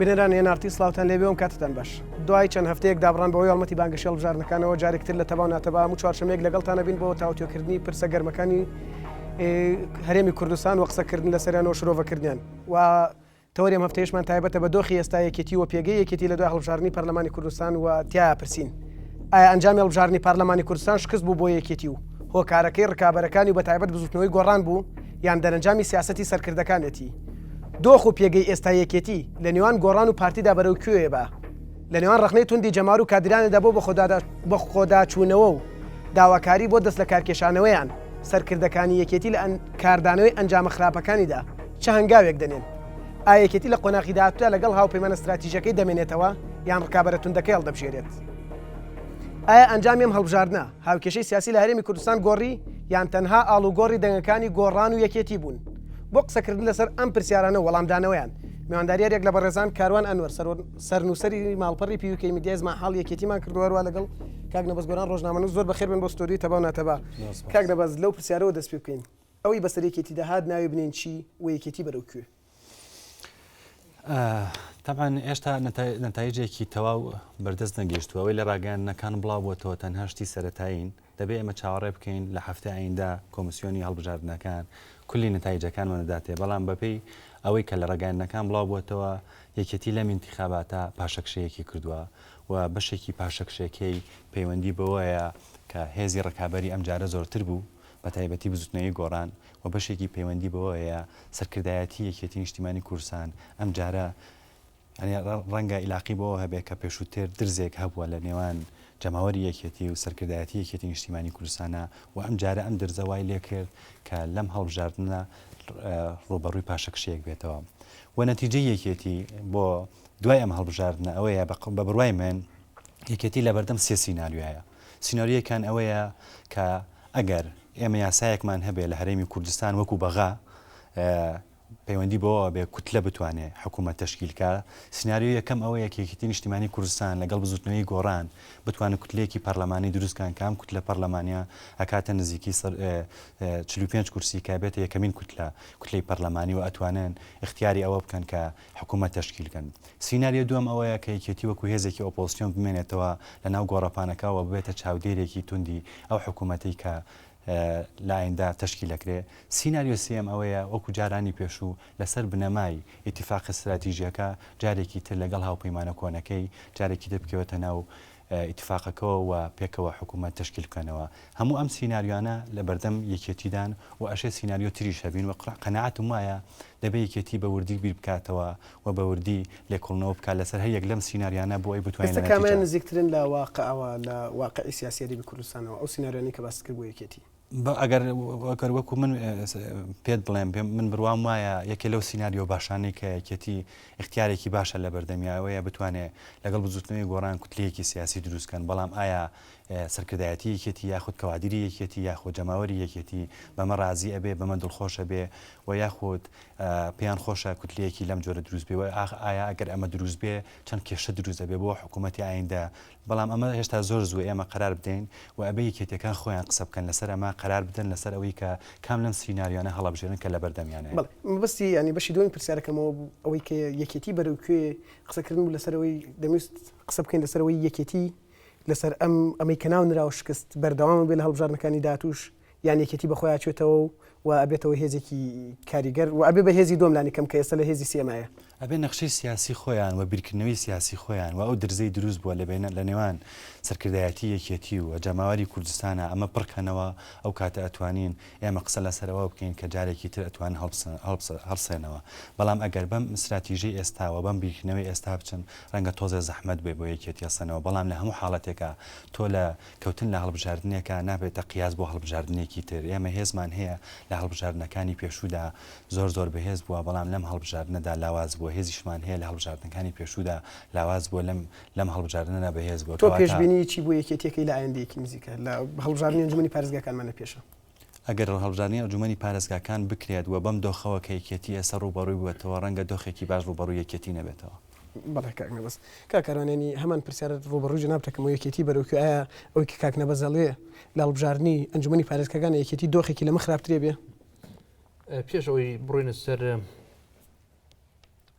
بینەرانی NRT سڵاوتان لێبێ و کاتتان باش. دوای چەند هەفتەیەک دابڕان بەهۆی هەڵمەتی بانگەشەی هەڵبژاردنەکانەوە جارێک تر لە تەبا و ناتەبا هەموو چوارشەمەیەک لەگەڵتان ئەبین بۆ تاوتوێکردنی پرسە گەرمەکانی هەرێمی کوردستان و قسەکردن لەسەریان و شرۆڤەکردنیان و تەوەری ئەم هەفتەیەشمان تایبەتە بە دۆخی ئێستای یەکێتی و پێگەی یەکێتی لە دوای هەڵبژاردنی پەرلەمانی کوردستان و تیایا پرسین ئایا ئەنجامی هەڵبژاردنی پارلەمانی کوردستان شکست بوو بۆ یەکێتی و هۆکارەکەی ڕکابەرەکانی و بەتایبەت بزوتنەوەی گۆڕان بوو یان دەرەنجامی سیاسەتی سەرکردەکانێتی؟ دۆخ و پێگەی ئێستای یەکێتی لە نێوان گۆڕان و پارتیدا بەرەو کوێیە بە لە نێوان ڕەخنەی توندی جەماوەر و کادیرانیدا بۆ بەخۆداچوونەوە و داواکاری بۆ دەستلەکارکێشانەوەیان، سەرکردەکانی یەکێتی لە کاردانەوەی ئەنجامە خراپەکانیدا چ هەنگاوێک دەنێن؟ ئایا یەکێتی لە قۆناغی داهاتوودا لەگەڵ هاوپەیمانە ستراتیژیەکەی دەمێنێتەوە یان ڕکابەرە توندەکەی هەڵدەبژێرێت؟ ئایا ئەنجامی ئەم هەڵبژاردنە هاوکێشەی سیاسی لە هەرێمی کوردستان گۆڕی یان تەنها ئاڵوگۆڕی دەنگەکانی گۆڕان و یەکێتی بوون؟ بۆ قسەکردن لەسەر ئەم پرسیارانە و وەڵامدانەوەیان، میوانداری هەریەک لە بەڕێزان کاروان ئەنوەر، سەرنووسەری ماڵپەڕی PUK میدیای زمانحاڵی یەکێتیمان کردووە، هەروەها لەگەڵ کاک نەبەز گۆران ڕۆژنامەنووس. زۆر بەخێر بێن بۆ ستۆدیۆی تەبا و ناتەبا. کاک نەبەز، لەو پرسیارەوە دەست پێ بکەین، ئەوەی بەسەر یەکێتی دەهات ناوی بنێین چی و یەکێتی بەرەو کوێ؟ تەبعەن هێشتا نەتایجێکی تەواو بەردەست نەگەیشتووە، ئەوەی لە ڕاگەیاندنەکان بڵاو بۆتەوە تەنها شتی سەرەتایین، دەبێ ئێمە چاوەڕێ بکەین لە هەفتەی ئایندە کۆمسیۆنی هەڵبژاردنەکان کولی نەتایجەکانمان دەداتێ، بەڵام بەپێی ئەوەی کە لە ڕاگەیاندنەکان بڵاو بۆتەوە یەکێتی لەم ئینتیخاباتە پاشەکشەیەکی کردووە و بەشێکی پاشەکشەکەی پەیوەندی بەوەیە کە هێزی ڕکابەری ئەمجارە زۆرتر بوو بەتایبەتی بزوتنەوەی گۆڕان و بەشێکی پەیوەندی بەوە هەیە سەرکردایەتی یەکێتی نیشتیمانی کوردستان ئەمجارە یانی ڕەنگە ئیلاقی بەوە هەبێ کە پێشووتر درزێک هەبووە لە نێوان جەماوەری یەکێتی و سەرکردایەتی یەکێتی نیشتیمانی کوردستانە و ئەمجارە ئەم درزە وای لێکرد کە لەم هەڵبژاردنە ڕووبەڕووی پاشەکشەیەک بێتەوە و نەتیجەی یەکێتی بۆ دوای ئەم هەڵبژاردنە ئەوەیە بە بڕوای من یەکێتی لەبەردەم سێ سیناریۆیە سیناریۆیەکان ئەوەیە کە ئەگەر ئێمە یاسایەکمان هەبێ لە هەرێمی کوردستان وەکو بەغا پەیوەندی بەوەوە بێ کوتلە بتوانێ حکوومەت تەشکیل کا، سیناریۆی یەکەم ئەوەیە کە یەکێتی نیشتیمانی کوردستان لەگەڵ بزووتنەوەی گۆڕان بتوانن کوتلەیەکی پەرلەمانی دروست کەن کە ئەم کوتلە پەرلەمانیە ئەکاتە نزیکی 45 کورسی کە بێتە یەکەمین کوتلە کوتلەی پەرلەمانی و ئەتوانن ئیختیاری ئەوە بکەن کە حکوومەت تەشکیل کەن. سیناریۆ دووەم ئەوەیە کە یەکێتی وەکو هێزێکی ئۆپۆزسیۆن بمێنێتەوە لە ناو گۆڕەپانەکە و ببێتە چاودێرێکی توندی ئەو حکوومەتەی کە لە ئایندە تەشکیل ئەکرێ. سیناریۆ سێیەم ئەوەیە وەکو جارانی پێشوو لەسەر بنەمای ئیتیفاقە ستراتیژیەکە جارێکی تر لەگەڵ هاوپەیمانە کۆنەکەی جارێکی تر بکەوێتە ناو ئیتیفاقەکەوە و پێکەوە حکوومەت تەشکیل بکەنەوە. هەموو ئەم سیناریۆانە لە بەردەم یەکێتیدان و ئەشێ سیناریۆ تریش هەبین و قەناعەتم وایە دەبێ یەکێتی بە وردی بیر بکاتەوە و بە وردی لێکۆڵنەوە بکات لەسەر هەر یەک لەم سیناریانە بۆ ئەوەی بتوانین ئێستا لە کامیان نەتیجە. نزیکترن لە واقعەوە، لە واقعی سیاسی هەرێمی کوردستانەوە، ئەو سیناریۆانەی کە باست کرد بۆ یەکێتی؟ ئەگەر ئەگەر وەکو من پێت بڵێم پێم من بڕوام وایە یەکێ لەو سیناریۆ باشانەی کە یەکێتی ئیختیارێکی باشە لە بەردەمیا ئەوەیە بتوانێ لەگەڵ بزوتنەوەی گۆڕان کوتلەیەکی سیاسی دروست کەن بەڵام ئایا سەرکردایەتی یەکێتی یاخود کەوادری یەکێتی یاخود جەماوەری یەکێتی بەمە ڕازی ئەبێ بەمە دڵخۆش ئەبێ و یاخود پێیان خۆشە کوتلەیەکی لەم جۆرە دروست بێ و ئایا ئەگەر ئەمە دروست بێ چەند کێشە دروست ئەبێ بۆ حکوومەتی ئایندە بەڵام ئەمە هێشتا زۆر زووە ئێمە قەرار بدەین و ئەبێ یەکێتیەکان خۆیان قسە بکەن لەسەر ئەمە قەرار بدەن لەسەر ئەوەی کە کام لەم سیناریۆانە هەڵەبژێرن کە لەبەردەمیانەیە. بەڵێ مەبەستی یانی بەشی دووەمی پرسیارەکەم ئەوە بوو ئەوەی کە یەکێتی بەرەو کوێ قسەکردن بوو لەسەر ئەوەی دەمویست قسە بکەین لەسەر ئەوەی یەکێتی لەسەر ئەم ئەمەی کە ناو نراوە شکست بەردەوام بێ لە هەڵبژاردنەکانی داهاتووش یان یەکێتی بەخۆیا چێتەوە و و ئەبێتەوە هێزێکی کاریگەر و ئەبێ بە هێزی دووەم لانی کەم کە ئێستا لە هێزی سێمایە. ئەبێ نەخشەی سیاسی خۆیان و بیرکردنەوەی سیاسی خۆیان و ئەو درزەی دروست بووە لە بەینە لە نێوان سەرکردایەتی یەکێتی و جەماوەری کوردستانا ئەمە پڕ کەنەوە ئەو کاتە ئەتوانین ئێمە قسە لەسەر ئەوە بکەین کە جارێکی تر ئەتوانن هەڵسێنەوە بەڵام ئەگەر بەم ستراتیژەی ئێستا و بەم بیرکردنەوەی ئێستا بچن ڕەنگە تۆزێ زەحمەت بێ بۆ یەکێتی هەڵسێنەوە بەڵام لە هەموو حاڵەتێکا تۆ لە کەوتن لە هەڵبژاردنێکا نابێتە قیاس بۆ هەڵبژاردنێکی تر، ئێمە هێزمان هەیە لە هەڵبژاردنەکانی پێشوودا زۆر زۆر بەهێز بووە، بەڵام لەم هەڵبژاردنەدا لاواز بووە، هێزیشمان هەیە لە هەڵبژاردنەکانی پێشوودا لاواز بووە لەم لەم هەڵبژاردنەدا بەهێز بووە، تۆ کەواتە. پێشبینیی چی بۆ یەکێتییەکەی لە ئایندەیەکی نزیکە؟ لە هەڵبژاردنی ئەنجومەنی پارێزگاکانمان لە پێشە. ئەگەر هەڵبژاردنی ئەنجومەنی پارێزگاکان بکرێت و بەم دۆخەوە کە یەکێتی ئێستا ڕووبەڕووی بووەتەوە، ڕەنگە دۆخێکی باش ڕووبەڕووی یەکێتی نەبێتەوە. بەڵێ کاک نەبەز. کاک کاروان یانی هەمان پرسیارت ڕووبەڕووی جەنابت دەکەمەوە یەکێتی بەرەو کوێ ئایا ئەوەی کە کاک نەبەز ئەڵێ لە هەڵبژاردنی ئەنجومەنی پارێزگاکان یەکێتی دۆخێکی لەمە خراپترێ بێ؟ پێش ئەوەی بڕۆینە سەر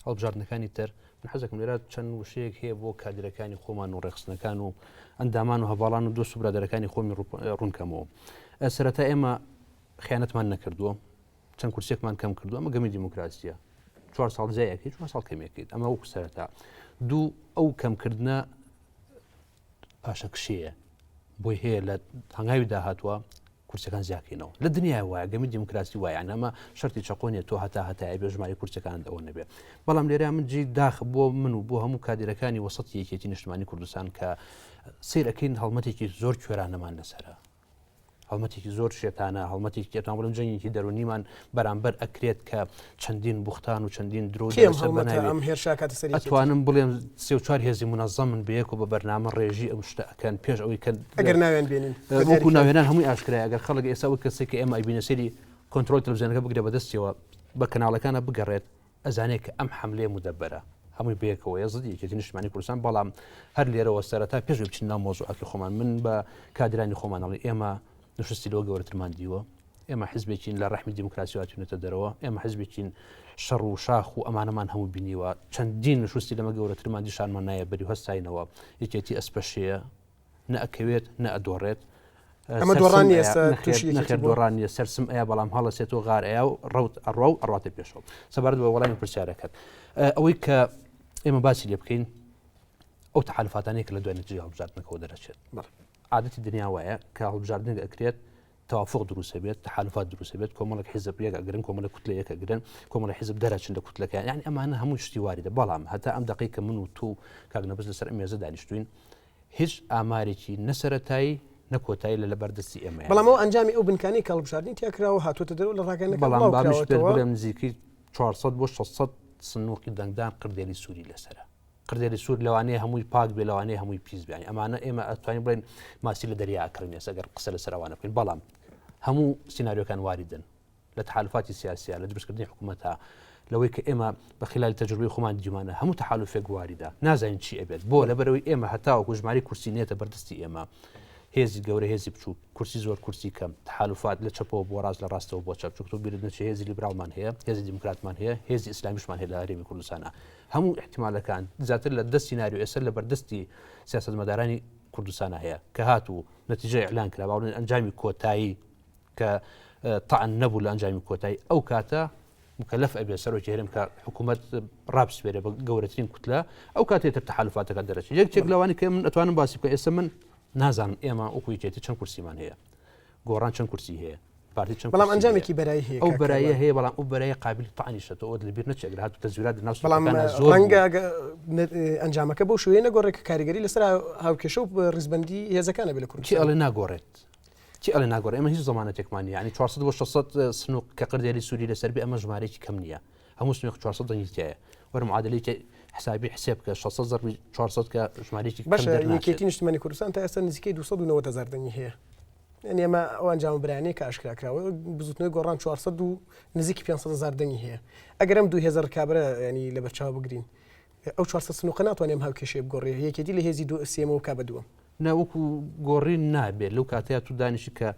هەڵبژاردنەکانی تر. من حەزەکەم لێرە چەند وشەیەک هەیە بۆ کادرەکانی خۆمان و ڕێکخستنەکان و ئەندامان و هەڤاڵان و دۆست و برادەرەکانی خۆمی ڕوونکەمەوە. سەرەتا ئێمە خیانەتمان نەکردووە، چەند کورسێکمان کەم کردووە، ئەمە گەمی دیموکراسیە. چوار ساڵ زیایەکەی چوار ساڵ کەمێکیت ئەمە وەکو سەرەتا دوو ئەو کەمکردنە پاشەکشەیە بۆی هەیە لە هەنگاوی داهاتوە کورسەکان زیاکەینەوە لە دنیای وایە گەمی دیموکراسی وایە ئەمە شەرتی چەقۆ نیە تۆ هەتا هەتایە بێ ژماری کورسەکان ئەوە نەبێ بەڵام لێرە من جی داخ بۆ من و بۆ هەموو کادیرەکانی وەسەتی یەکێتی نیشتمانی کوردستان کە سیرەکەین هەڵمەتێکی زۆر کوێرانەمان لەسرە هەڵمەتێکی زۆر شێتانە، هەڵمەتێکی ئەتوانم بڵێم جەنگێکی دەروونیمان بەرامبەر ئەکرێت کە چەندین بوختان و چەندین درۆ کێ ئەم لەسەر هەڵمەتە بەناوی ئەم هێرشە ئەکاتە سەر یەکێتی؟ ئەتوانم بڵێم سێ و چوار هێزی مونەزەمن بەیەک و بە بەرنامە ڕێژی ئەم شتە ئەکەن پێش ئەوەی کە ئەگەر ناویان بێنین بە وەکو دیاریکراوی. ناوهێنان هەمووی ئاشکرایە ئەگەر خەڵک ئێستا وەک کەسێک کە ئێمە ئەیبینە سەیری کۆنترۆڵی تەلەفزیۆنەکە بگرێ بەدەستیەوە بە کەناڵەکانە بگەڕێت ئەزانێت کە ئەم حەملەیە مودەبەرە هەمووی بەیەکەوەیە زدی یەکێتی نیشتمانی کوردستان بەڵام هەر لێرەوە سەرەتا پێش ئەوەی بچین ناو مەوزوعەکەی خۆمان من بە کادرانی خۆمان ئەڵێ ئێمە نوشستی لەوە گەورەترمان دیوە ئێمە حزبێکین لە ڕەحمی دیموکراسی هاتوونەتە دەرەوە ئێمە حزبێکین شەڕ و شاخ و ئەمانەمان هەموو بینیوە چەندین نوشستی لەمە گەورەترمان دیشانمان نایە بەری و هەستاینەوە یەکێتی ئەسپەشەیە نە ئەکەوێت نە ئەدۆڕێت. ئەمە دۆڕان نییە ئێستا تووشی یەکێتی نەخێر بووە؟ دۆڕان نییە سەرسم ئەیا بەڵام هەڵەسێت و غار ئەیا و ڕەوت ئەڕوا و ئەڕواتە پێشەوە. سەبارەت بە وەڵامی پرسیارەکەت ئەوەی کە ئێمە باسی لێ بکەین ئەو تەحالفاتانەیە کە لە دوای نەتیجەی هەڵبژاردنەکەوە دەرەچێت. عادەتی دنیا وایە کە هەڵبژاردنێک ئەکرێت توافق دروست بێت تحالفات دروست بێت کۆمەڵێک حیزب یەک ئەگرن کۆمەڵێک کوتلە یەک ئەگرن کۆمەڵێک حیزب دەرەچن لە کوتلەکەیان یعنی ئەمانە هەموو شتی واریدە بەڵام هەتا ئەم دەقەی کە من و تۆ و کاک نەبەز لەسەر ئەم مێزە دانیشتوین هیچ ئامارێکی نە سەرەتایی نە کۆتایی لە لەبەردەستی ئێمەیان بەڵام نییە. ئەوە ئەنجامی ئەو بنکانەی کە هەڵبژاردنی تیا کراوە هاتووەتە دەرەوە لە ڕاگەیاندنەکان بەڵام بڵاو با منیش پێت کراوەتەوە. بڵێم نزیکەی 400 بۆ 600 سنووقی دەنگدان قردێلی سووری لەسەرە. قردێلی سوور لەوانەیە هەمووی پاک بێ لەوانەیە هەمووی پیس بێ. یانی ئەمانە ئێمە ئەتوانین بڵێین ماسی لە دەریا ئەکڕین ئێستا گەر قسە لەسەر ئەوانە بکەین بەڵام هەموو سیناریۆکان واریدن. لە تەحالوفاتی سیاسیە، لە دروستکردنی حکوومەتە، لەوەی کە ئێمە بە خیلالی تەجروبەی خۆمان دیومانە هەموو تەحالوفێک واریدە، نازانین چی ئەبێت، بۆ؟ لەبەرئەوەی ئێمە هەتاوەکو ژمارەی کورسی نێتە بەردەستی ئێمە، هێزی گەورە هێزی بچووک، کورسی زۆر کورسی کەم، تەحالوفات لە چەپەوە بۆ ڕاست لە ڕاستەوە بۆ چەپ، چونکە تۆ بیرت نەچێ هێزی لیبراڵمان هەیە، هێزی دیموکراتمان هەیە، هێزی ئیسلامیشمان هەیە لە هەرێمی کوردستانا. هەموو ئیحتیمالەکان زیاتر لە دە سیناریۆ ئێستا لە بەردەستی سیاسەتمەدارانی کوردستانا هەیە کە هات و نەتیجە ئیعلان کرا، با بڵێین ئەنجامی کۆتایی کە تەعن نەبوو لە ئەنجامی کۆتایی ئەو کاتە مکەلەف ئەبێ سەرۆکی هەرێم کە حکوومەت ڕابسپێرێ بە گەورەترین کوتلە ئەو کاتێ تر تەحالفاتەکە دەرەچێت یەکێک لەوانی کە من ئەتوانم باسی بکەم ئێستا من نازانم ئێمە وەکو یەکێتی چەند کورسیمان هەیە گۆڕان چەند کورسی هەیە پارتی چەند بەڵام ئەنجامێکی بەرایی هەیە ئەو بەرایە هەیە بەڵام ئەو بەرایە قابل تەعنیشە تۆ ئەوەت لەبیر نەچێت ئەگەر هاتوو تەزویرات لەناو بەڵام سوپاکانە زۆر ڕەنگە بوو. ئەنجامەکە بەو شێوەیە نەگۆڕێت کە کاریگەری لەسەر هاوکێشە و ڕیزبەندی هێزەکانە بێت لە چی کوردستان. ئەڵێ ناگۆڕێت چی ئەڵێ ناگۆڕێ ئێمە هیچ زەمانەتێکمان نییە یانی 400 بۆ 600 سنوق کە قردێری سووری لەسەر بێ ئەمە ژمارەیەکی کەم نییە هەموو سنوق 400 دەنگی تایە وەرە معادلەیەکی حسابی حسێب بکە 600 زەربی 400 کە ژمارەیەکی کەم باشە دەرناچێت. یەکێتی نیشتمانی کوردستان تا ئێستا نزیکەی 290 هەزار دەنگی هەیە یعنی ئەمە ئەو ئەنجامە برانەیە کە ئاشکرا کراوە بزوتنەوەی گۆڕان 400 و نزیکی 500 هەزار دەنگی هەیە ئەگەر ئەم دوو هێزە ڕکابرە ینی لەبەرچاو بگرین ئەو 400 سنوقە ناتوانێت ئەم هاوکێشەیە بگۆڕێ یەکێتی لە هێزی دوو سێمەوە بکا بە دووەم نا وەکو گۆڕین نابێت لەو کاتەیە تو دانیشی کە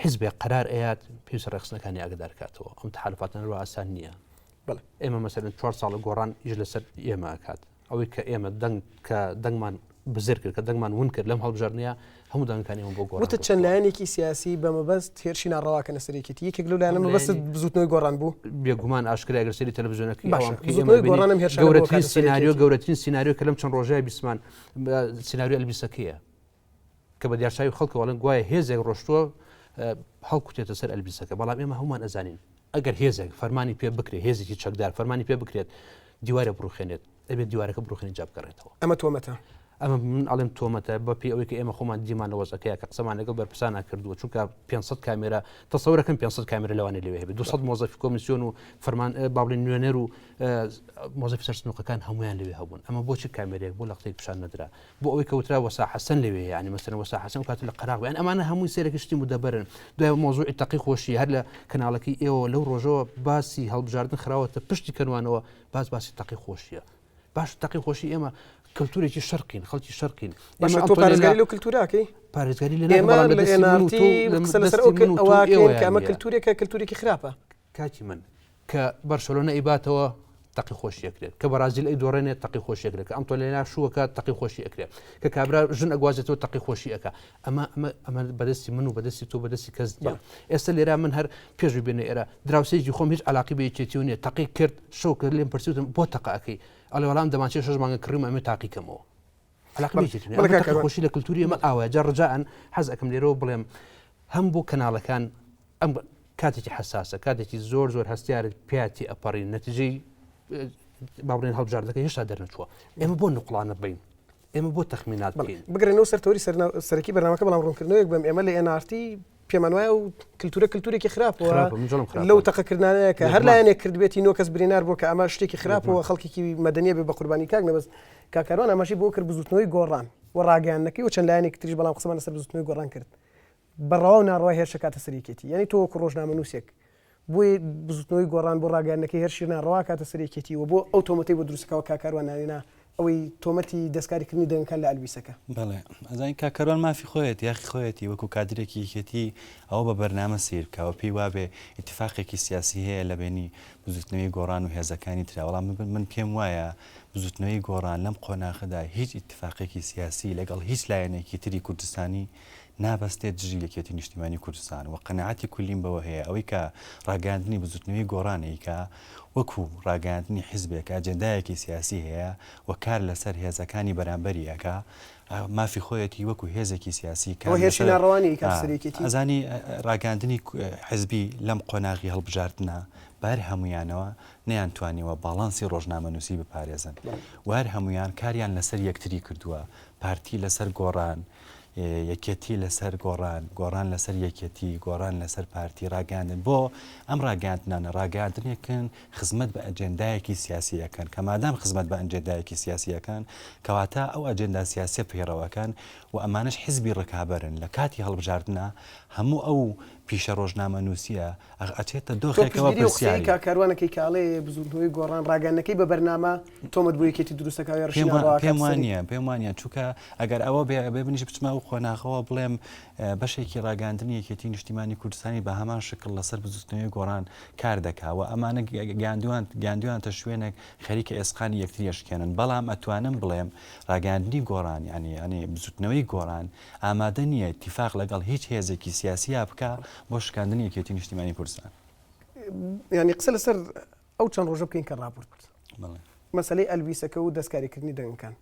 حیزبێک قەرار ئەیات پێویستە ڕێکخستنەکانی ئاگدار کاتەوە ئەم تەحالفاتانە لەوە ئاسان نییە بەڵێ ئێمە مەسەلەن چوار ساڵە گۆڕان ئیش لەسەر ئێمە ئەکات ئەوەی کە ئێمە دەنگ کە دەنگمان بزر کرد کە دەنگمان ون کرد لەم هەڵبژاردنەیە هەموو دەنگەکانی ئێمە بۆ گۆڕان وتت چەند لایەنێکی سیاسی بە مەبەست هێرشی ناڕەواکەنە سەر یەکێتی یەکێک لەو لایەنە مەبەستت بزوتنەوەی گۆڕان بوو؟ بێگومان ئاشکرایە گەر سەیری تەلەڤزیۆنەکەی باشە ئەوان بکەی ئێمە بزوتنەوەی ئەبینی گۆڕان ئەم هێرشانە بۆ گەورەترین ئەکاتە سەر سیناریۆ یەکێتی؟ گەورەترین سیناریۆ کە لەم چەند ڕۆژەیە بیستمان سیناریۆ ئەلبیسەکەیە کە بە دیارچاوی خەڵکەوە ئەڵێن گوایە هێزێک ڕۆشتووە هەڵکوتێتە سەر ئەلبیسەکە بەڵام ئێمە هەمومان ئەزانین ئەگەر هێزێک فەرمانی پێ بکرێت هێزێکی چەکدار فەرمانی پێ بکرێت دیوارە بڕوخێنێت ئەبێت دیوارەکە بڕوخێنێت جا بگەڕێتەوە. ئەمە تۆمەتە؟ ئەمە من ئەڵێم تۆمەتە بە پێی ئەوەی کە ئێمە خۆمان دیمان لە وەزعەکەیە کە قسەمان لەگەڵ بەرپرسانا کردووە چونکە 500 کامێرا تەسەورەکەم 500 کامێرا لەوانەیە لەوێ هەبێت 200 مۆزەفی کۆمیسیۆن و فەرمان با بڵێین نوێنەر و مۆزەفی سەر سنووقەکان هەمویان لەوێ هەبوون ئەمە بۆچی کامێرەیەک بۆ لەقتێک پیشان نەدرا بۆ ئەوەی کە وترا وەسا حەسەن لەوێ یعنی مەسەلەن وەسا حەسەن کات لە قەراغ یان ئەمانە هەمووی سێرەکی شتی مدەبەرن دوای مۆزوعی تەقی خۆشی هەر لە کەناڵەکەی ئێوە لەو ڕۆژەوە باسی هەڵبژاردن خراوەتە پشتی کەنوانەوە باس باسی تەقی خۆشیە باش تەقی خۆشی ئێمە کللتورێکی شەرقین خەڵکی شەرقین ئێمە تۆ پارێزگاری لەو کللتوراکەی پارێزگاری لە ئێمە لە NRT قسە لەسەر ئەو ئەوە کە ئەمە کللتورێکە کللتورێکی خراپە کاکی من کە بەرشەلۆنە ئیباتەوە. تەقی خۆشی ئەکرێت کە بەرازیل ئەی دۆڕێنێت تەقی خۆشی ئەکرێت کە ئەنتۆنێلا شووەکە تەقی خۆشی ئەکرێت کە کابرا ژن ئەگوازێتەوە تەقی خۆشی ئەکا ئەمە ئەمە ئەمە بەدەستی من و بەدەستی تۆ بەدەستی کەس نییە ئێستا لێرە من هەر پێش ببێنە ئێرە دراوسێکی خۆم هیچ علاقی بە یەکێتی و نییە تەقی کرد شەو کرد لێم پرسیوتم بۆ تەقە ئەکەی ئەڵێ وەڵام دەمانچەی شەش مانگە کڕیم ئەمێ تاقیکەمەوە علاقی بە یەکێتی نییە. ئەمە تەقی خۆشی لە کللتوری ئێمە ئاوایە جا ڕجاءەن حەز ئەکەم لێرەوە بڵێم هەم بۆ کەناڵەکان ئەم کاتێکی حەساسە کاتێکی زۆر زۆر هەستیارت پیاتی ئەپەڕین نەتیجەی با بڵێن هەڵبژاردەکە هێشتا دەرنەچووە ئێمە بۆ نقڵانە بین ئێمە بۆ تەخمینات بکەین بگرنەوە سەر تۆری سەرەکی بەرنامەکە بەڵام ڕوونکردنەوەیەک بەم ئێمە لە NRT پێمان وایە و کللتورە کللتورێکی خراپەوە لەو تەقەکردانەیە کە هەر لایەنێک کردبێتی نۆ کەس برینار بوو کە ئەمە شتێکی خراپەوە خەڵکێکی مەدەنیە بێ بە قوربانی کاک نەبەست کاکاروان ئاماژەی بۆ کرد بزوتنەوەی گۆڕان و ڕاگەیاندنەکەی و چەند لایەنێکی تریش بەڵام قسەمان لەسەر بزوتنەوەی گۆڕان کرد بە ڕەوا و ناڕەوا هێرش ئەکاتە سەر یەکێتی یانی تۆ وەکو ڕۆژنامەنووسێک بۆیە بزوتنەوەی گۆڕان بۆ ڕاگەیاندنەکەی هێرشی ناڕەوا ئەکاتە سەر یەکێتی و بۆ ئەو تۆمەتەی بۆ دروستکراوە کاک کاروان ناوی نا ئەوەی تۆمەتی دەستکاریکردنی دەنگەکان لە ئەلبیسەکە. بەڵێ ئەزانی کاک کاروان مافی خۆیەتی یاخی خۆیەتی وەکو کادرێکی یەکێتی ئەوە بە بەرنامە سەیر بکا و پێی وابێ ئیتفاقێکی سیاسی هەیە لە بەینی بزوتنەوەی گۆڕان و هێزەکانی ترا بەڵام من پێم وایە بزوتنەوەی گۆڕان لەم قۆناغەدا هیچ ئیتفاقێکی سیاسی لەگەڵ هیچ لایەنێکی تری کوردستانی نابەستێت دژی یەکێتی نیشتیمانی کوردستان و قەناعەتی کولیم بەوە هەیە ئەوەی کە ڕاگەیاندنی بزوتنەوەی گۆڕان ئەیکا وەکو ڕاگەیاندنی حیزبێک ئەجێندایەکی سیاسی هەیە و کار لەسەر هێزەکانی بەرامبەری ئەکا مافی خۆیەتی وەکو هێزێکی سیاسی کار ئەوە هێرشی لەسەر ناڕەوا نیە ئەیکاتە سەر یەکێتی؟ ئەزانی ڕاگەیاندنی حیزبی لەم قۆناغی هەڵبژاردنە بە هەر هەموویانەوە نەیانتوانیوە باڵانسی ڕۆژنامەنووسی بپارێزن و هەر هەموویان کاریان لەسەر یەکتری کردووە پارتی لەسەر گۆڕان یەکێتی لەسەر گۆڕان، گۆڕان لەسەر یەکێتی، گۆڕان لەسەر پارتی ڕاگەیاندن بۆ ئەم ڕاگەیاندنانە ڕاگەیاندنێکن خزمەت بە ئەجێندایەکی سیاسی ئەکەن کە مادام خزمەت بە ئەنجێندایەکی سیاسی ئەکەن کەواتە ئەو ئەجێندا سیاسیە پەیڕەو ئەکەن و ئەمانەش حزبی ڕکابەرن لە کاتی هەڵبژاردنا هەموو ئەو پیشە ڕۆژنامەنووسیە ئەچێتە تۆ دۆخێکەوە پشتگیری ئەو قسەی پرسیاری. کاک کاروان ئەکەی کە ئەڵێ بزووتنەوەی گۆڕان ڕاگەیاندنەکەی بە بەرنامە تۆمەت بۆ یەکێتی دروست ئەکا و هێڕشی پێم وا ناڕەوا پێم ئەکاتە وا سەری؟ نییە پێم وا نییە چونکە ئەگەر ئەوە بێ ئەبێ منیش بچمە ئەو قۆناغەوە بڵێم بەشێکی ڕاگەیاندنی یەکێتی نیشتیمانی کوردستانی بە هەمان شکڵ لەسەر بزووتنەوەی گۆڕان کار دەکا و ئەمانە گەیاندوان گەیاندویانتە شوێنێک خەریکە ئێسقانی یەکتری ئەشکێنن بەڵام ئەتوانم بڵێم ڕاگەیاندنی گۆڕان یانی یانی بزووتنەوەی گۆڕان ئامادە نییە ئیتیفاق لەگەڵ هیچ هێزێکی سیاسیا بکا بۆ شکاندنی یەکێتی نیشتیمانی کوردستان. یانی قسە لەسەر ئەو چەند ڕۆژە بکەین کە ڕابورد مەسەلەی ئەلبیسەکە و دەستکاریکردنی دەنگەکان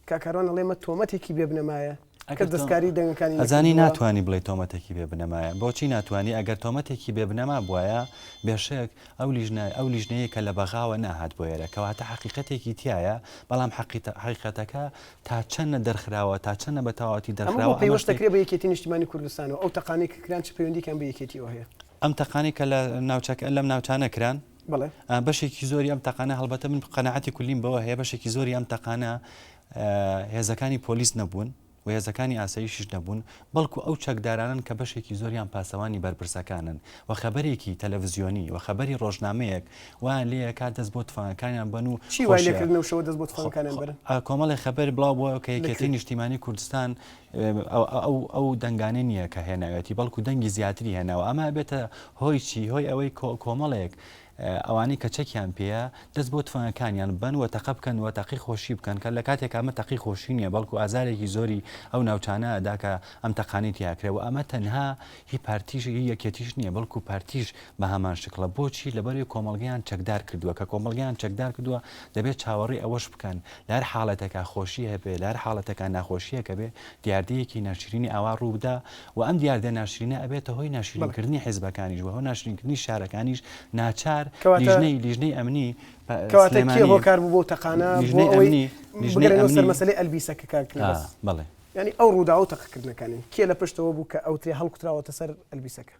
کاک کاروان ئەڵێ ئەمە تۆمەتێکی بێ بنەمایە کە دەستکاری دەنگەکانی ئەزانی ناتوانانی بڵێ تۆمەتێکی بێ بنەمایە بۆچی ناتوانانی ئەگەر تۆمەتێکی بێ بنەما بواە بێشک ئەو لیژنە ئەو لیژنەیە کە لە بەغاوە ناهات بۆ ئێرە کەواتە حەقیقەتێکی تایە بەڵام حەقیقەتەکە تا چەندە دەرخراوە تا چەندە بە تەواوەتی ئەمە دەرخراوە بۆ ئەمە پەیوەست شتێک دەکرێت بە یەکێتی نیشتیمانی کوردستانەوە ئەو تەقانەی کە کران چ پەیوەندییەکیان بە یەکێتیەوە هەیە؟ ئەم تەقانەی کە لە ناوچەکە لەم ناوچانە کران بەڵێ. بەشێکی زۆری ئەم تەقانە هەڵبەتە من قەناعەتی کولیم بەوە هەیە بەشێکی زۆری ئەم تەقانە هێزەکانی پۆلیس نەبوون و هێزەکانی ئاسایشیش نەبوون، بەڵکو ئەو چەکدارانەن کە بەشێکی زۆریان پاسەوانی بەرپرسەکانن و خەبەرێکی تەلەڤزیۆنی و خەبەری ڕۆژنامەیەک وایان لێ ئەکات دەست بۆ تفەنگەکانیان بەن و چی وای خۆشیان لێکردن ئەو شەوە دەست بۆ تفەنگەکانیان بەرن؟ کۆمەڵێ خەبەر بڵاو بووەوە کە لە یەکێتی کوێ؟ نیشتیمانی کوردستان ئەو ئەو دەنگانەی نییە کە هێناوێتی بەڵکو دەنگی زیاتری هێناوە ئەمە ئەبێتە هۆی چی؟ هۆی ئەوەی کۆمەڵێک ئەوانەی کە چەکیان پێیە دەست بۆ تفەنگەکانیان ببەن و تەقە بکەن و تەقەی خۆشی بکەن کە لە کاتێکا ئەمە تەقەی خۆشی نییە بەڵکو ئازارێکی زۆری ئەو ناوچانە ئەدا کە ئەم تەقانەی تیا کرێ و ئەمە تەنها هی پارتیش هی یەکێتیش نییە بەڵکو پارتیش بە هەمان شکڵە بۆچی لەبەرەوەی کۆمەڵگەیان چەکدار کردووە کە کۆمەڵگەیان چەکدار کردووە دەبێت چاوەڕێی ئەوەش بکەن لە هەر حاڵەتێکا خۆشی هەبێ لە هەر حاڵەتێکا ناخۆشییەک هەبێ دیاردەیەکی ناشرینی ئاوا ڕووبدا و ئەم دیاردە ناشرینە ئەبێتە هۆی ناشرینکردنی حیزبەکانیش و هۆ ناشرینکردنی شارەکانیش ناچار لیژنەی لیژنەی ئەمنی کەواتە کێ هۆکار بوو بۆ تەقانە بۆ ئەوەی بگەڕێنەوە سەر مەسەلەی ئەلبیسەکە کاک نەبەز بەڵێ یانی ئەو ڕووداوە و تەقەکردنەکانی کێ لە پشتەوە بوو کە ئەوترێ هەڵکوتراوەتە سەر ئەلبیسەکە؟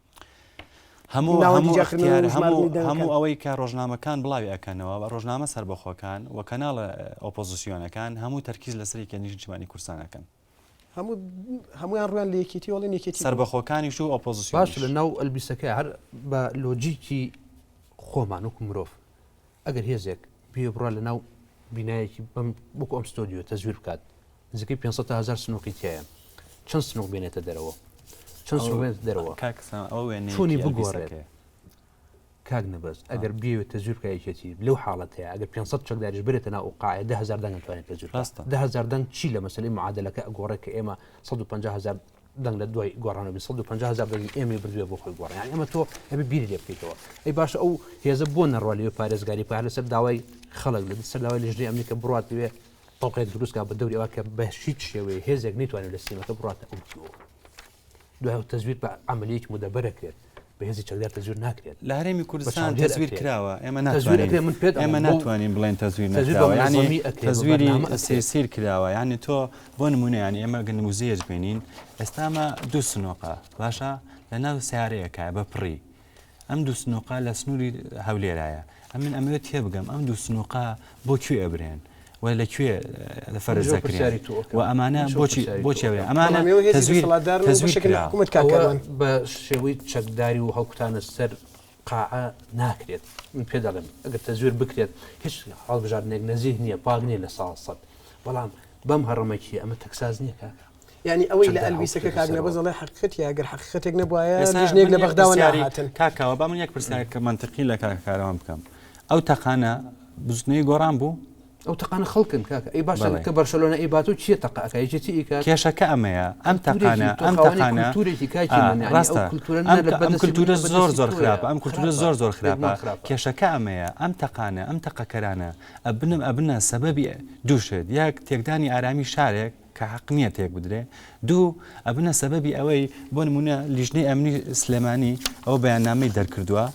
هەموو ناوەندی هەموو جیاکردنەوەی ئەختیار و ژماردنی هەموو دەنگەکان. هەموو ئەوەی کە ڕۆژنامەکان بڵاوی ئەکەنەوە و ڕۆژنامە سەربەخۆکان و کەناڵە ئۆپۆزسیۆنەکان هەموو تەرکیز لەسەر یەکێتی نیشتیمانی کوردستان ئەکەن. هەموو هەموویان ڕوویان لە یەکێتی و ئەڵێن یەکێتی بووە. سەربەخۆکانیش و باش ئۆپۆزسیۆنیش. لە ناو ئەلبیسەکە هەر بە لۆجیکی خۆمان وەکو مرۆڤ ئەگەر هێزێک بێ بڕا لە ناو بینایەکی بەم وەکو ئەم ستۆدیۆ تەزویر بکات نزیکەی 500 تا 1000 سنوقی تایە چەند سنوق بێنێتە دەرەوە چەند سنوق بێنێتە دەرەوە کاک سام ئەوە وێنەیەکی چۆنی بگۆڕێت ئەلبیسەکەیە. کاک نەبەز ئەگەر بیەوێت تەزویر بکا یەکێتی لەو حاڵەتەیە ئەگەر 500 چەکداریش برێتە ناو ئەو قاعە 10000 دەنگ ئەتوانێت تەزویر بکا ڕاستە. 10000 دەنگ چی لە مەسەلەی معادلەکە ئەگۆڕێ کە ئێمە 150 هەزار دەنگ لە دوای گۆڕانەوە بین 150 هەزار دەنگی ئێمەی بردووە بۆ خۆی گۆڕان یانی ئەمە تۆ ئەبێ بیری لێ بکەیتەوە ئەی باشە ئەو هێزە بۆ نەڕوا لەوێ پارێزگاری بکا هەر لەسەر داوای خەڵک لە سەر داوای لیژنەی ئەمنی کە بڕوات لەوێ تەوقێک دروست کا بە دەوری ئەوە کە بە هیچ شێوەیە هێزێک نەیتوانێت لە سیمەکە بڕاتە ئەو دیوەوە دوای ئەو تەزویر بە عەمەلیەکی مدەبەر ئەکرێت بە هێزی چەکدار تەزویر ناکرێت. لە هەرێمی کوردستان تەزویر کراوە ئێمە ناتوانین ئێمە ناتوانین بڵێن تەزویر نەکراوە یانی تەزویری سیر کراوە یانی تۆ بۆ نمونە یانی ئێمە گەر نموزەیەک بێنین ئێستا ئەمە دوو سنۆقە باشە لە ناو سیارەیەکە بە پڕی ئەم دوو سنوقە لە سنووری هەولێرایە ئەمن ئەمەوێت تێبگەم ئەم دوو سنوقە بۆ کوێ ئەبرێن و لە کوێ فەرز دەکرێن و ئەمانە بۆچی بۆچی ئەبرێن ئەمانە تەزویر تەزویر کرا حکوومەت کاک کاروان بە شێوەی چەکداری و هەڵکوتانە سەر قاعە ناکرێت من پێ دەڵێم ئەگەر تەزویر بکرێت هیچ هەڵبژاردنێک نەزیه نییە پاک نییە لە ساڵ سەد بەڵام بەم هەڕەمەکیە ئەمە تەکساز نییە کاکە. یانی ئەوەی لە ئەلبیسەکە کاک نەبەز ئەڵێ حەقیقەتیە ئەگەر حەقیقەتێک نەبوایە لیژنەیەک لە بەغداوە ناهاتن. کاک کاوە با من یەک پرسیار کە مەنتقی لە کاک کاروان بکەم ئەو تەقانە بزوتنەوەی گۆڕان بوو؟ ئەو تەقانە خەڵکن کاکە ئەی باشە کە بەرشەلۆنە ئەی باتۆ چییە تەقە ئەکا یەکێتی ئیکات کێشەکە ئەمەیە ئەم تەقانە ئەم تەقانە کولتورێکی کاکی من ڕاستە ئەم کولتورە زۆر زۆر خراپە ئەم کولتورە زۆر زۆر خراپە کێشەکە ئەمەیە ئەم تەقانە ئەم تەقەکەرانە ئەبنم ئەبنە سەبەبی دوو شت یەک تێکدانی ئارامی شارێک کە حەق نییە تێک بدرێ، دوو، ئەبنە سەبەبی ئەوەی بۆ نموونە لیژنەی ئەمنی سلێمانی ئەوە بەیاننامەی دەرکردووە،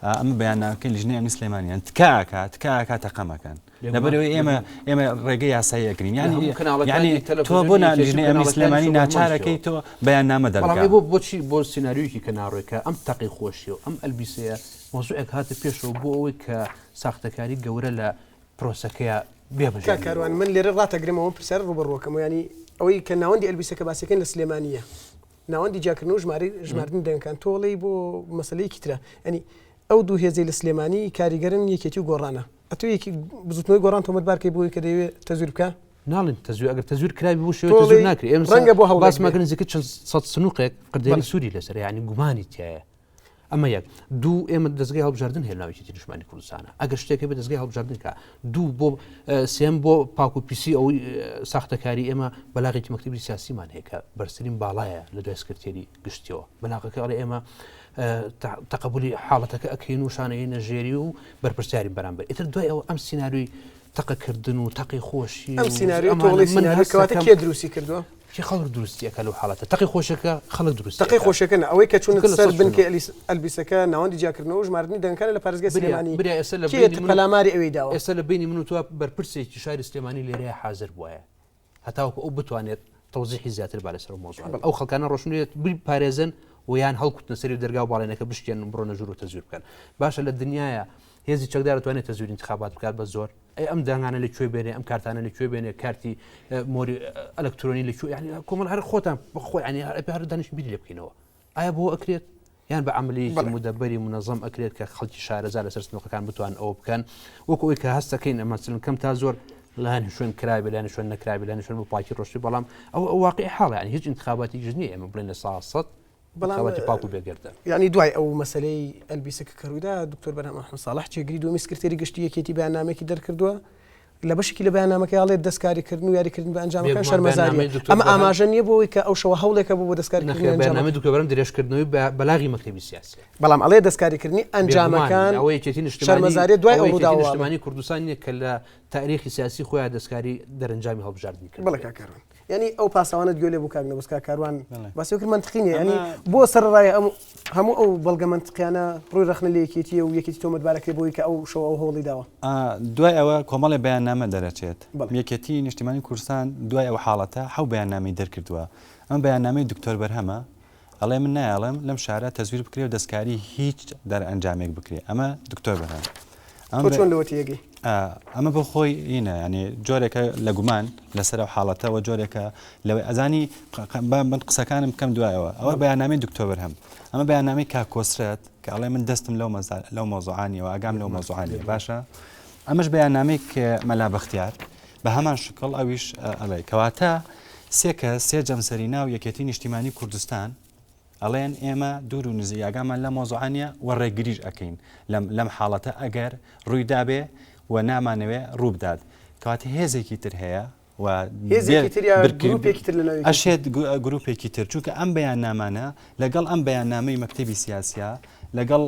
ئەمە بەیاننامەکەی لیژنەی ئەمنی سلێمانیان تکا ئەکا تکا ئەکا تەقە مەکەن لەبەرئەوەی ئێمە ئێمە ڕێگەی یاسایی ئەگرین یانی یانی تۆ بۆ نا لیژنەی ئەمنی سلێمانی ناچارەکەی تۆ بەیاننامە دەربکا. بەڵام بۆ بۆچی بۆ سیناریۆیەکی کە ناڕۆی کە ئەم تەقی خۆشیە و ئەم ئەلبیسەیە مەوزوعێک هاتە پێشەوە بۆ ئەوەی کە ساختەکاری گەورە لە پرۆسەکەیا بێ بژێننەوە. کاک کاروان من لێرە ڕاتەگرمەوە پرسیارت ڕووبەڕووەکەمەوە یانی ئەوەی کە ناوەندی ئەلبیسەکە باسیەکەن لە سلێمانییە ناوەندی جیاکردنەوە ژمارەی ژماردنی دەنگەکان تۆ ئەڵێی بۆ مەسەلەیەکی ترە یانی ئەو دوو هێزەی لە سلێمانی کاریگەرن یەکێتی و گۆڕانە ئەتۆ یەکی بزوتنەوەی گۆڕان تۆمەتبار کەی بۆی کە دەیەوێ تەزویر بکا؟ ناڵێن تەزویر ئەگەر تەزویر کرابی بۆ شێوەی تەزویر ناکرێ ئێمە ڕەنگە بۆ هەوڵێک باسمان کرد نزیکەی چەند سەد سنوقێک قردێنی سووری لەسەرە یانی گومانی تیایە ئەمە یەک. دوو، ئێمە دەزگای هەڵبژاردن هەیە لەناو یەکێتی نیشتمانی کوردستانە. ئەگەر شتێک هەبێت دەزگای هەڵبژاردن کا. دوو، بۆ سێم بۆ پاک و پیسی ئەوەی ساختەکاری ئێمە بەلاغێکی مەکتەبی سیاسیمان هەیە کە بەرزترین باڵایە لە دوای سکرتێری گشتیەوە. بەلاغەکە ئەڵێ ئێمە تەقەبولی حاڵەتەکە ئەکەین و شانەیەنە ژێری و بەرپرسیارین بەرامبەر. ئیتر دوای ئەوە ئەم سیناریۆی تەقەکردن و تەقی خۆشی ئەم سیناریۆ تۆڵی سیناریۆ کەواتە کێ دروستی کردووە؟ کێ خەڵک دروستی ئەکا لەو حاڵەتە تەقی خۆشەکە خەڵک دروستی تەقی خۆشەکە نا ئەوەی کە چوونە سەر بنکەی ئەلبیسەکە ناوەندی جیاکردنەوە و ژماردنی دەنگەکانە لە پارێزگای سلێمانی بریا ئێستا لە کێ پەلاماری ئەوێی داوە؟ ئێستا لە بینی من و تۆ بەرپرسێکی شاری سلێمانی لێرەیە حازر بوایە هەتاوەکو ئەو بتوانێت تەوزیحی زیاتر با لەسەر مۆزوع ئەو خەڵکانە ڕۆشنێت بپارێزن و یان هەڵکوتنە سەری دەرگا و باڵێنەکە بشکێن و بڕۆنە ژوور و تەزویر بکەن باشە لە دنیاە هێزی چەکدار توانێت تەزویر انتخابات بکات بە زۆر ئەی ئەم دەنگانە لە کوێ بێنێ ئەم کارتانە لە کوێ بێنێ کارتی مۆری ئەلکترۆنی لە کوێ یعنی کۆمەڵ هەر خۆتان بخۆ ینی هەر هەر دانیش بیر لێ بکەینەوە ئایا بۆ ئەکرێت یان بە عملیەکی مدەبەری منەظەم ئەکرێت کە خەڵکی شارەزا لەسەر سنوقەکان بتوان ئەوە بکەن وەکو ئەوی کە هەستەکەین ئەمەسلن کەم تا زۆر لایەن شوێن کرابێ لایەن شوێن نەکرابێ لایەن شوێن بۆ پاکی ڕۆشتی بەڵام ئەو واقعی حاڵە یعنی هیچ انتخاباتی نییە ئێمە بڵێن لە سا سەد بەڵام پاک و بێگەردە. یانی دوای ئەو مەسەلەی ئەلبیسە کە ڕوویدا دکتۆر بەرهەم ئەحمەد ساڵح جێگری دووەمی سکرتێری گشتی یەکێتی بەیاننامەیەکی دەرکردووە لە بەشێکی لە بەیاننامەکەی ئەڵێت دەستکاریکردن و یاریکردن بە ئەنجامەکان شەرمەزاریە ئەمە ئاماژە نییە بۆ ئەوەی کە ئەو شەوە هەوڵێکە بوو بۆ دەستکاریکردنی ئەنجامەکان بەیاننامەی دکتۆر بەرهەم درێژکردنەوەی بەلاغی مەکتەبی سیاسیە بەڵام ئەڵێ دەستکاریکردنی ئەنجامەکان ئەوە یەکێتی نیشتمانی شەرمەزاریە دوای ئەو ڕووداوە نیشتمانی کوردستان نییە کە لە تاریخی سیاسی خۆیان دەستکاری دەرەنجامی هەڵبژاردنی کرد. بەڵێ کاک کاروان. یانی ئەو پاساوانەت گوێ لێ بوو کاک نەبەز کاک کاروان باسی کرد مەنتقی نییە یانی بۆ سەرەڕای ئەم هەموو ئەو بەڵگە مەنتقیانە ڕووی ڕەخنە لە یەکێتیە و یەکێتی تۆمەتبارەکرێ بۆی کە ئەو شەو ئەو هەوڵی داوە. دوای ئەوە کۆمەڵێ بەیاننامە دەرەچێت یەکێتی نیشتیمانی کوردستان دوای ئەو حاڵەتە حەو بەیاننامەی دەرکردووە ئەم بەیاننامەی دکتۆر بەرهەمە ئەڵێ من نایەڵم لەم شارە تەزویر بکرێ و دەستکاری هیچ دەرئەنجامێک بکرێ ئەمە دکتۆر بەرهەم. تۆ چۆن لەوە تێگەی؟ ئەمە بۆ خۆی ئینە ینی جۆرێکە لە گومان لەسەر ئەو حاڵەتەوە جۆرێکە لەوەی ئەزانی من قسەکانم بکەم دوایەوە ئەوە بەیاننامەی دکتۆر بەرهەم ئەمە بەیاننامەی کاک کۆسرەت کە ئەڵێ من دەستم لەو لەو مۆزوعانیەوە ئاگام لەو مۆزوعانیە باشە ئەمەش بەیاننامەی مەلا بەختیار بە هەمان شکڵ ئەویش ئەڵێ کەواتە سێ کە سێ جەمسەری ناو یەکێتی نیشتیمانی کوردستان. ئەڵێن ئێمە دوور و نزیک ئاگامان لەم مەوزوعە نیە و ڕێگریش ئەکەین لەم لەم حاڵەتە ئەگەر ڕووی دابێ و نامانەوێ ڕوو بدات. کەواتە هێزێکی تر هەیە و هێزێکی تر یا گروپێکی تر لە ناوی ئەشێت گروپێکی تر چونکە ئەم بەیاننامانە لەگەڵ ئەم بەیاننامەی مەکتەبی سیاسیا لەگەڵ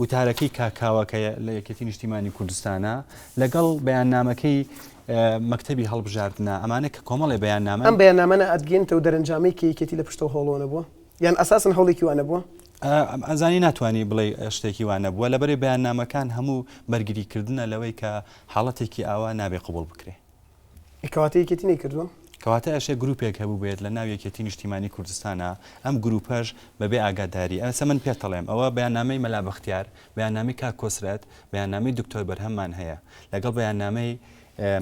وتارەکەی کاک کاوە کە لە یەکێتی نیشتیمانی کوردستانە لەگەڵ بەیاننامەکەی مەکتەبی هەڵبژاردنە ئەمانە کە کۆمەڵێ بەیاننامەن. ئەم بەیاننامانە ئەتگەیەنتەوە دەرەنجامەی کە یەکێتی لە پشتەوە هەوڵەوە نەبووە؟ یان ئەساسەن هەوڵێکی وا نەبووە؟ ئەزانی ناتوانی بڵێی شتێکی وا نەبووە لەبەرەی بەیاننامەکان هەموو بەرگری کردنە لەوەی کە حاڵەتێکی ئاوا نابێ قبوڵ بکرێ. ئەی کەواتە یەکێتی نەیکردووە؟ کەواتە ئەشێ گروپێک هەبووبێت لە ناو یەکێتی نیشتیمانی کوردستانا، ئەم گروپەش بە بێ ئاگاداری، ئێستا من پێتەڵێم ئەوە بەیاننامەی مەلا بەختیار، بەیاننامەی کاک کۆسرەت، بەیاننامەی دکتۆر بەرهەممان هەیە، لەگەڵ بەیاننامەی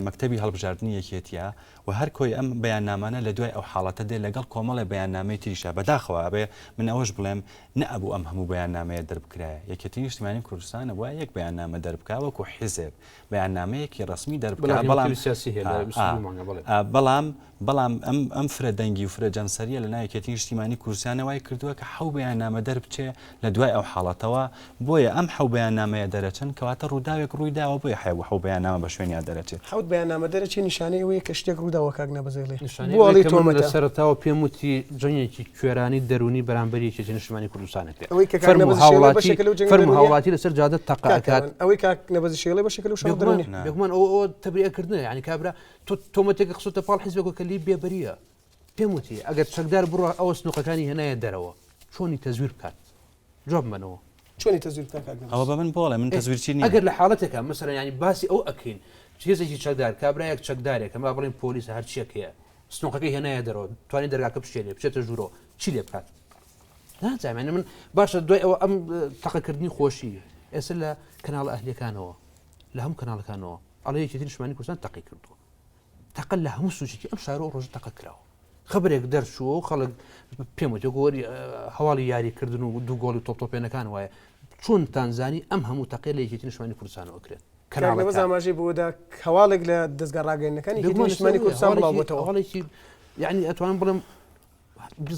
مەکتەبی هەڵبژاردنی یەکێتیە و هەر کۆی ئەم بەیاننامانە لە دوای ئەو حاڵەتە دێ لەگەڵ کۆمەڵێ بەیاننامەی تریشا، بەداخەوە ئەبێ من ئەوەش بڵێم نەئەبوو ئەم هەموو بەیاننامەیە دەربکرایە، یەکێتی نیشتیمانی کوردستان ئەبوایە یەک بەیاننامە دەربکا وەکو حیزب، بەیاننامەیەکی ڕەسمی دەربکا بەڵام بەڵام بەڵام ئەم ئەم فرە دەنگی و فرە جەمسەریە لە ناو یەکێتی نیشتیمانی کوردستانە وای کردووە کە حەو بەیاننامە دەربچێ لە دوای ئەو حاڵەتەوە بۆیە ئەم حەو بەیاننامەیە دەرەچن کەواتە ڕووداوێک ڕووی داوە بۆیە حەو حەو بەیاننامە بە شوێنیا دەرەچێت. حەوت بەیاننامە دەرەچێ نیشانەی ئەوەیە کە شتێک ڕووداوە کاک نەبەزێڵێ نیشانەی بۆ ئەوەیە ئەڵێی کە من لە تۆمەتە. سەرەتاوە پێم وتی جەنگێکی کوێرانی دەروونی بەرامبەر یەکێتی نیشتمانی کوردستان ئەکرێ. ئەوەی کە کاک فەرموو نەبەزی شێڵێ هاوڵاتی بەشێکە لەو جەنگە فەرموو دەروونیە؟ هاوڵاتی لەسەر جادە تەقە کاک ئەکات. کاروان ئەوەی کاک نەبەزی شێڵێ بەشێکە لەو شەڕە بێگومان دەروونیە. نا. بێگومان ئەوە ئەوە تەبریئەکردنە یانی کابرا تۆ تۆمەتێکە خستۆتە پاڵ حیزبێکەوە کە لێی بێبەرییە. پێم وتی ئەگەر چەکدار بڕوا ئەوە سنوقەکانی هێنایە دەرەوە چۆنی تەزویر بکات؟ جواب بمەنەوە. چۆنی تەزویر بکات کاک نەبەز؟ ئەوە بە من بۆڵێ من تەزویرچی نیم. ئەگەر لە حاڵەتێکا مەسەلەن یانی باسی ئەوە ئەکەین هێزێکی چەکدار کابرایەک چەکدارێکە با بڵێین پۆلیسە هەرچیەک هەیە سنوقەکەی هێنایە دەرەوە توانی دەرگاکە بشکێنێ بچێتە ژوورەوە چی لێ بکات؟ نازانم یانی من باشە دوای ئەوە ئەم تەقەکردنی خۆشی ئێستا لە کەناڵە ئەهلیەکانەوە لە هەموو کەناڵەکانەوە ئەڵێ یەکێتی نیشتمانی کوردستان تەقی کردووە تەقە لە هەموو سوچێکی ئەم شارە و ڕۆژە تەقە کراوە خبرێک دەرچووە و خەڵک پێم وتێ گۆری هەواڵی یاریکردن و دوو گۆڵی تۆپ تۆپێنەکان وایە چۆن تانزانی ئەم هەموو تەقێ لە یەکێتی نیشتمانی کوردستانەوە کرێت کەناڵەکان ئاماژەی بۆدا هەواڵێک لە دەزگا ڕاگەیەندنەکانی یەکێتی نیشتمانی کوردستان بڵاو بۆتەوە هەواڵێکی یعنی ئەتوانم بڵێم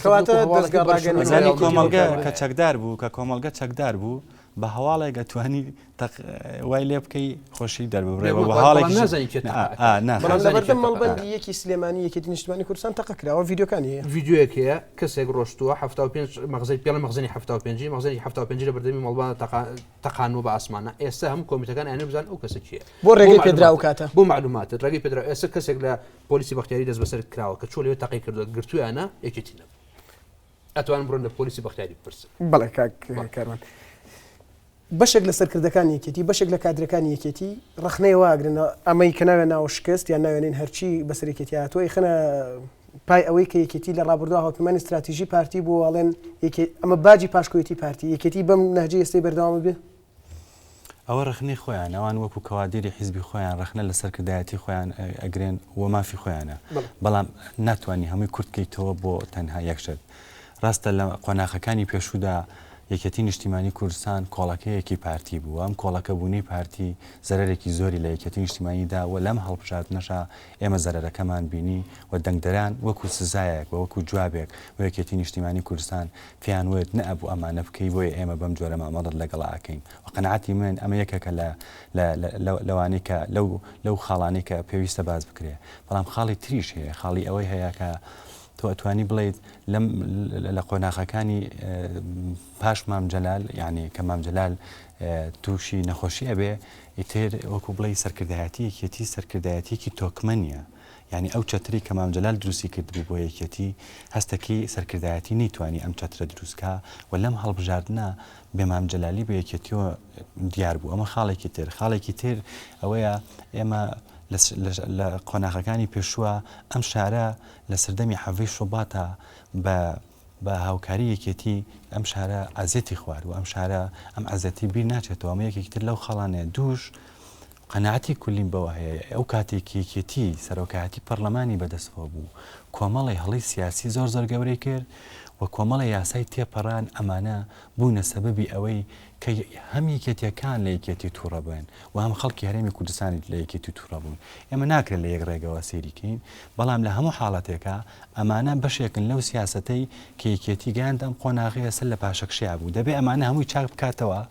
کەواتە دەزگا ڕاگەیەندنەکانی کۆمەڵگە کە چەکدار بوو کە کۆمەڵگە چەکدار بوو بە هەواڵێک ئەتوانی وای لێ بکەی خۆشی دەرببڕێ بە هەواڵێک نازانی کێ بەڵام لەبەردەم مەڵبەندی یەکی سلێمانی یەکێتی نیشتمانی کوردستان تەقە کراوە ڤیدیۆکانی هەیە ڤیدیۆیەک هەیە کەسێک ڕۆشتووە 75 مەخزەی پێڵە مەخزەنی 75 مەخزەنی 75 لە بەردەمی مەڵبان تەقانوە بە ئاسمانە ئێستا هەموو کۆمیتەکان ئەیانەوێت بزانن ئەو کەسە کێیە بۆ ڕێگەی پێدرا ئەو کاتە بۆ معلوماتت ڕێگەی پێدرا ئێستا کەسێک لە پۆلیسی بەختیاری دەست بەسەر کراوە کە چۆ لەوێ تەقی کردووە گرتویانە یەکێتی نەبوو ئەتوانن بڕۆن لە پۆلیسی بەختیاری بپرسن. بەڵێ کاک کاروان. بەشێک لە سەرکردەکانی یەکێتی، بەشێک لە کادرەکانی یەکێتی ڕەخنەی واگرن ئەمەی کە ناویان ناوە شکست یان ناوێنین هەرچی بەسەر یەکێتی هاتووە ئەیخەنە پای ئەوەی کە یەکێتی لە ڕابردووە هاوپەیمانی ستراتیژی پارتی بووە ئەڵێن ئەمە باجی پاشکۆیەتی پارتی یەکێتی بەم نەهجەی ئێستەی بەردەوام بێ؟ ئەوە ڕەخنەی خۆیانە، ئەوان وەکو کەوادیری حیزبی خۆیان ڕەخنە لە سەرکردایەتی خۆیان ئەگرێن و مافی خۆیانە، بەڵام ناتوانی هەمووی کورت کەیتەوە بۆ تەنها یەک شت. ڕاستە لە قۆناخەکانی پێشوودا یەکێتی نیشتیمانی کوردستان کۆڵەکەیەکی پارتی بوو، ئەم کۆڵەکەبوونەی پارتی زەرەرێکی زۆری لە یەکێتی نیشتیمانی دا و لەم هەڵبژاردنەشا ئێمە زەرەرەکەمان بینی و دەنگدەران وەکو سزایەک و وەکو جوابێک بۆ یەکێتی نیشتیمانی کوردستان پێیان وت نەئەبوو ئەمانە بکەی بۆیە ئێمە بەم جۆرە مامەڵەت لەگەڵا ئەکەین و قەناعەتی من ئەمە یەکێکە لە لە لەوانەی کە لەو لەو خاڵانەی کە پێویستە باس بکرێ بەڵام خاڵی تریش هەیە خاڵی ئەوەی هەیە کە تۆ ئەتوانی بڵێیت لەم لە قۆناغەکانی پاش مام جەلال یعنی کە مام جەلال تووشی نەخۆشی ئەبێ ئیتر وەکو بڵێی سەرکردایەتی یەکێتی سەرکردایەتیەکی تۆکمە نییە یانی ئەو چەتری کە مام جەلال دروستی کردبوو بۆ یەکێتی هەستەکی سەرکردایەتی نەیتوانی ئەم چەترە دروست کا و لەم هەڵبژاردنە بێ مام جەلالی بە یەکێتیەوە دیار بوو ئەمە خاڵێکی تر خاڵێکی تر ئەوەیە ئێمە لە قۆناغەکانی پێشووە ئەم شارە لە سەردەمی حەڤەی شوباتا بە بە هاوکاری یەکێتی ئەم شارە عەزێتی خوارد و ئەم شارە ئەم عەزێتی بیر ناچێتەوە ئەمە یەکێکی تر لەو خاڵانەیە دووش قەناعەتی کولیم بەوە هەیە ئەو کاتێک یەکێتی سەرۆکایەتی پەرلەمانی بەدەستەوە بوو کۆمەڵی هەڵی سیاسی زۆر زۆر گەورەی کرد و کۆمەڵێ یاسای تێپەڕان ئەمانە بوونە سەبەبی ئەوەی کە هەم یەکێتیەکان لە یەکێتی توڕە بن و هەم خەڵکی هەرێمی کوردستانیش لە یەکێتی توڕە بوون. ئێمە ناکرێت لە یەک ڕێگەوە سەیری کەین، بەڵام لە هەموو حاڵەتێکا ئەمانە بەشێکن لەو سیاسەتەی کە یەکێتی گەیاندە ئەم قۆناغەیە سەر لە پاشەکشەیا بوو. دەبێ ئەمانە هەمووی چاک بکاتەوە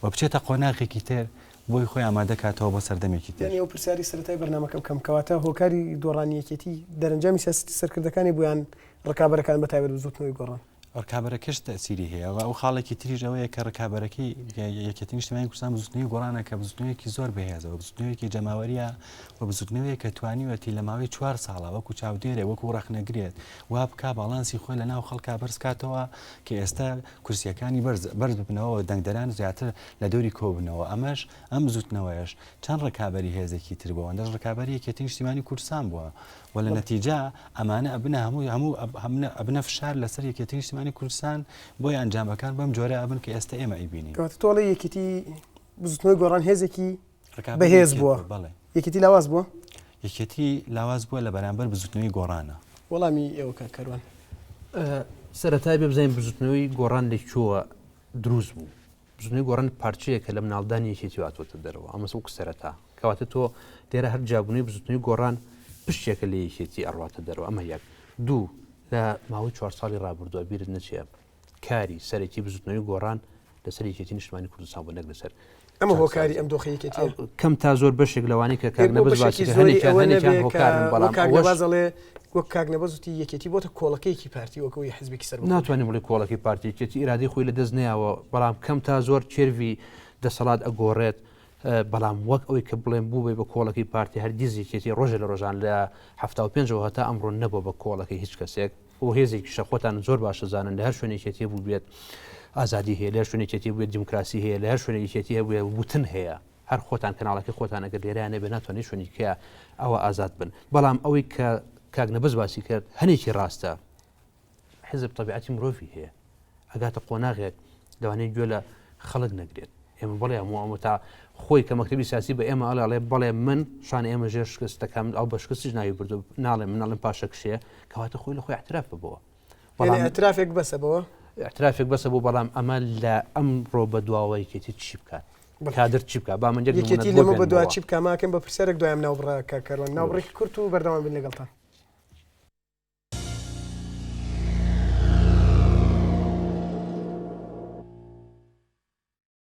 و بچێتە قۆناغێکی تر بۆی خۆی ئامادە کاتەوە بۆ سەردەمێکی تر. یانی ئەو پرسیاری سەرەتای بەرنامەکە بکەم، کەواتە هۆکاری دۆڕانی یەکێتی دەرەنجامی سیاسەتی سەرکردەکانی بوو یان ڕکابەرەکان بەتایبەت بزووتنەوەی گۆڕان؟ ڕکابەرەکەش تەئسیری هەیە و ئەو خاڵێکی تریش ئەوەیە کە ڕکابەرەکەی یەکێتی نیشتمانی کوردستان بزوتنەوەی گۆڕانە کە بزوتنەوەیەکی زۆر بەهێزە و بزوتنەوەیەکی جەماوەریە و بزوتنەوەیە کە توانیوەتی لە ماوەی چوار ساڵە وەکو چاودێرێ وەکو ڕەخنەگرێت وا بکا باڵانسی خۆی لە ناو خەڵکا بەرز کاتەوە کە ئێستا کورسیەکانی بەرز بەرز ببنەوە و دەنگدەران زیاتر لە دەوری کۆبنەوە ئەمەش ئەم بزوتنەوەیەش چەند ڕکابەری هێزێکی تر بووە ئەندەش ڕکابەری یەکێتی نیشتیمانی کوردستان بووە و لە نەتیجە ئەمانە ئەبنە هەموو هەموو ئەبنە فشار لەسەر یەکێتی نیشتیمانی کوردستان بۆیە ئەنجامەکان بەم جۆرە ئەبن کە ئێستا ئێمە ئەیبینین. کەواتە تۆ ئەڵێی یەکێتی بزوتنەوەی گۆڕان هێزێکی بەهێز بووە بەڵێ یەکێتی لاواز بووە؟ یەکێتی لاواز بووە لە بەرامبەر بزوتنەوەی گۆڕانە. وەڵامی ئێوە کاک کاروان. سەرەتا بێ بزانین بزوتنەوەی گۆڕان لە کوێوە دروست بوو؟ بزوتنەوەی گۆڕان پارچەیەکە لە مناڵدانی یەکێتی هاتووەتە دەرەوە ئەمە وەک سەرەتا کەواتە تۆ لێرە هەر جیابوونەوەی بزوتنەوەی گۆڕان پشتێکە لە یەکێتی ئەڕواتە دەرەوە ئەمە یەک دوو لە ماوەی چوار ساڵی ڕابردووە بیرت نەچێ کاری سەرەکی بزوتنەوەی گۆڕان لەسەر یەکێتی نیشتمانی کوردستان بوو نەک لەسەر ئەمە هۆکاری ئەم دۆخی یەکێتی کەم تا زۆر بەشێک لەوانەی کە کاک نەبەز باسی کرد هەنێکیان هەنێکیان هۆکارن بەڵام کاک نەبەز ئەڵێ وەک کاک نەبەز وتی یەکێتی بۆتە کۆڵەکەیەکی پارتی وەک ئەوەی حزبێکی سەربەخۆ بێت. ناتوانین بڵێ کۆڵەکەی پارتی یەکێتی ئیرادەی خۆی لەدەست نەیاوە بەڵام کەم تا زۆر curve ی دەسەڵات ئەگۆڕێت بەڵام وەک ئەوەی کە بڵێن بوو بە کۆڵەکەی پارتی هەرگیز یەکێتی ڕۆژێ لە ڕۆژان لە 75ەوە هەتا ئەمڕۆ نەبووە بە کۆڵەکەی هیچ کەسێک و هێزێکیشە خۆتان زۆر باش دەزانن لە هەر شوێنێک یەکێتی بووبێت ئازادی هەیە لە هەر شوێنێک یەکێتی بووبێت دیموکراسی هەیە لە هەر شوێنێک یەکێتی هەبووێ وتن هەیە هەر خۆتان کەناڵەکەی خۆتان ئەگەر لێرەیان نەبێ ناتوانێت شوێنی کە ئەوە ئازاد بن بەڵام ئەوەی کە کاک نەبەز باسی کرد هەنێکی ڕاستە حزب تەبیعەتی مرۆڤی هەیە ئەگاتە قۆناغێک لەوانەیە گوێ لە خەڵک نەگرێت ئێمە بڵێ هەموو ئەمە تا خۆی کە مەکتەبی سیاسی بە ئێمە ئەڵێ ئەڵێ بەڵێ من شان ئێمە ژێر شکستەکەم ئەو بە شکستیش ناوی بردو ناڵێ من ئەڵێم پاشەکشێ کەواتە خۆی لە خۆی اعتراف ببەوە بەڵام اعترافێک بەسە بەوە اعترافێک بەسە بۆ بەڵام ئەمە لە ئەمڕۆ بە دواوە یەکێتی چی بکات کادر چی بکات با من یەکێتی لەمە بە دوا چی بکات ماکەم بە پرسیارێک دوایم ناوبڕە کاک کاروان ناوبڕێکی کورت و بەردەوام بین لەگەڵتان.